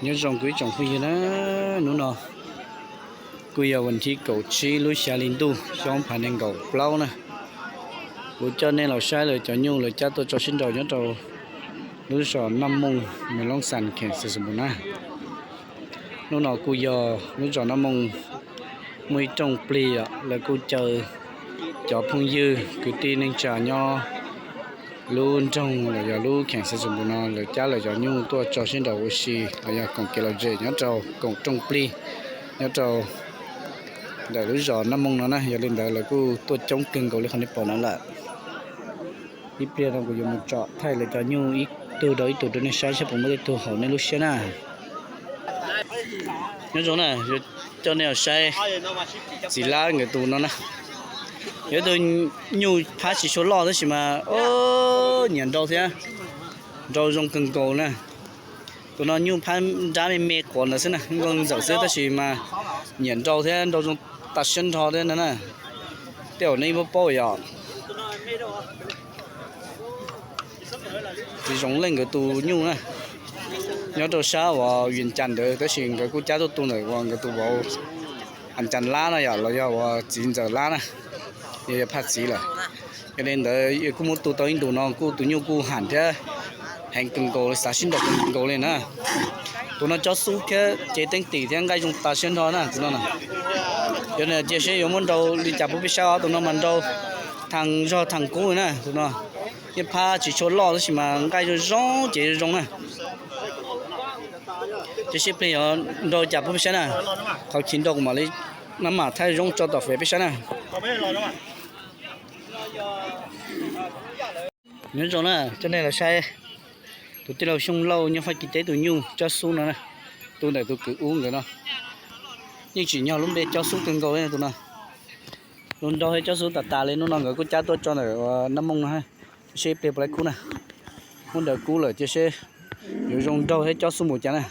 Nyob zoo kuv ib tsoom phooj ywg na, hnub no kuj yog vas thib kaum tsib lub xya hli ntuj xyoo phav nees nkaum plaub na. Kuv coj nej los saib lawv cov nyuj lawv cab tuaj tso sib nraus nyob rau lub zos Naj Mooj, Mes Loob Xas, kheem Xeev Xwm Npum na. Hnub no kuj yog lub zos Naj Mooj muaj ib rooj plig os, lawv kuj caw cov phooj ywg kwv tij neej tsa nyob lub nroog los yog lub kheem Xeev Xwm Npum no lawv cab lawv cov nyuj tuaj tso sib nraus ua si los yog koom kev lom zem nyob rau koom rooj plig nyob rau ntawm lub zos Naj Mooj no na. Yog li ntawd lawv kuj tuaj coob kawg nkaus li qhov nej pom no lawm. Ib pliag no kuv yuav mus tsom thaij lawv cov nyuj ib tug rau ib tug rau nej saib saib puas muaj tej tug haum nej lub siab na. Nyob zoo na, yuav coj nej los saib txiv lab nkawd tus no na. Yog ib tug nyuj phab tsis tshua loj tab sis mas nyiam nrau thiab, nrau zoo kawg nkaus na. Tus no nyuj phab nrab me me quav ntawd xwb na, nkaus ntxawm xwb tab sis mas nyiam nrau thiab, nrau zoo tas siab nrho thiab no na. Tej zaum nej paub paub yom. Txiv Zoov Leej nkawd tus nyuj na, nyob rau sab uas Vias Cas ntawd tab sis nkawd kuj cab tuaj tu ntawm uas nkawd tus vauv As Cas Lab no yom, los yog uas txiv ntxawm Lab na, yog yog phaj txiv lawm. Yog li ntawd kuj muab tu tau ib ntus no kuj tus nyuj kuj ham thiab heev kawg nkaus li, xav sib nraus kawg nkaus li na. Tus no cob xub thiab cev teeb tim thiab nqaij zoo tas siab nrho na tus no na. Yog cia seb yuav muab nrau li cas pub peb saib os, tus no mas nrau theem zog theem kub na tus no. Nyuj phab tsis tshua loj tab sis mas nqaij zoo zoo cev zoo zoo na. Cia seb pliag yuav nrau li cas pub peb saib na. Qhov chiv nrau kuv mam li maj mam thaij zoo tso tom fev peb saib na. Nyob zoo na, coj nej los saib tus tij laug Xyooj Lauj nyob Fab Kis teb tus nyuj cob xub no na, tu ntawm tus kwv Ub nkawd no. Yeej tsim nyog lub npe cob xub kawg nkaus li tus no. Zoo nrau thiab cob xub tas tas li, hnub no nkawd kuj cab tuaj tso ntawm Naj Mooj no, seb pliag puas laib kub na. Muab daws kub lawm cia seb yuav zoo nrau thiab cob xub npaum cas na.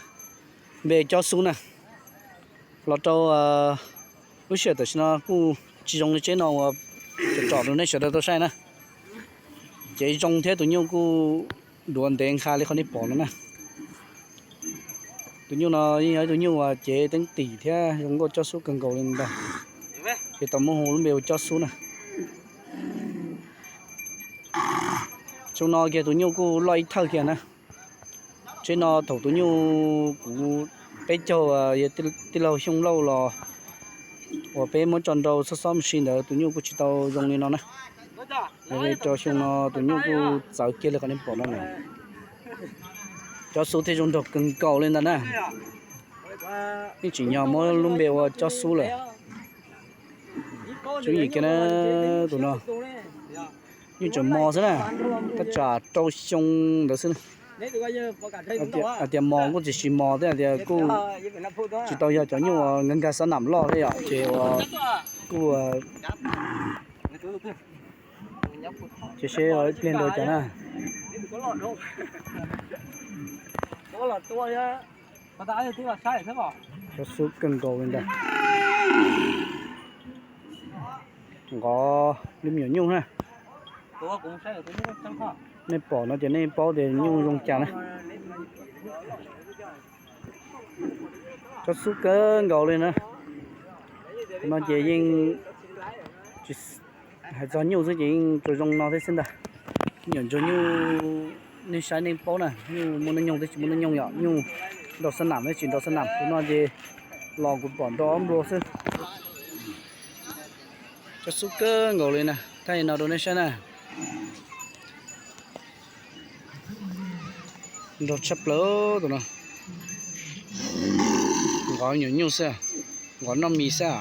Npe cob xub na. Los rau lub sij hawm tam sim no kuj tsis zoo li tsheb no uas tsom rau nej sawv daws tau saib na. Cev zoo thiab tus nyuj kuj duav ntev nqha li qhov nej pom no na. Tus nyuj no yeej yog ib tug nyuj uas cev teeb tim thiab zoo nkauj cob xub kawg nkaus li ntag. Ces tau muab hu lub npe ua cob xub na. Xyoo no kiag tus nyuj kuj loj ib thawj kiag na. Tsheb no thaum tus nyuj kuv peb caug yog tij laug Xyooj Lauj los uas peb muab tso nrau xob xob mus si ntawd tus nyuj kuj tsis tau zoo li no na. Yog li rau xyoo no tus nyuj kuj txawv kiag li qhov nej pom no na. Cob xub thiab zoo nraug kawg nkaus li ntag na. Yeej tsim nyog muab lub npe ua cob xub lawm. Tswv yim kiag na, tus no nyuj tseem mos xwb na, tab tsam rau xyoo ntawd xwb na. Hais tias mos kuj tsis tsis mos thiab, hais tias kuj tsis tau yog cov nyuj uas nkag nkag xab nam loj thiab yom, ces uas kuj cia seb ib pliag nrau cas na. Cob xub kawg nkaus li ntag. Nqov li me nyuam nyuj na. Nej pom no ces nej paub tias nyuj zoo cas na. Cob xub kawg nkaus li na. No ces yeej hais txog nyuj xwb ces yeej tsuas zoo no thiab xwb ntag. Nyuam ntsuag nyuj nej saib nej paub na, nyuj muaj hnub nyoog thiab tsis muaj hnub nyoog yom, nyuj nrau xab nam thiab tsis nrau xab nam. Tus no ces los kuv pom nrau ob nplua xwb. Cob xub kawg nkaus li na, thaij no rau nej saib na. Nrau tshaj plaws tus no. Nqov nyuam nyuj xwb, nqov noj mis xwb.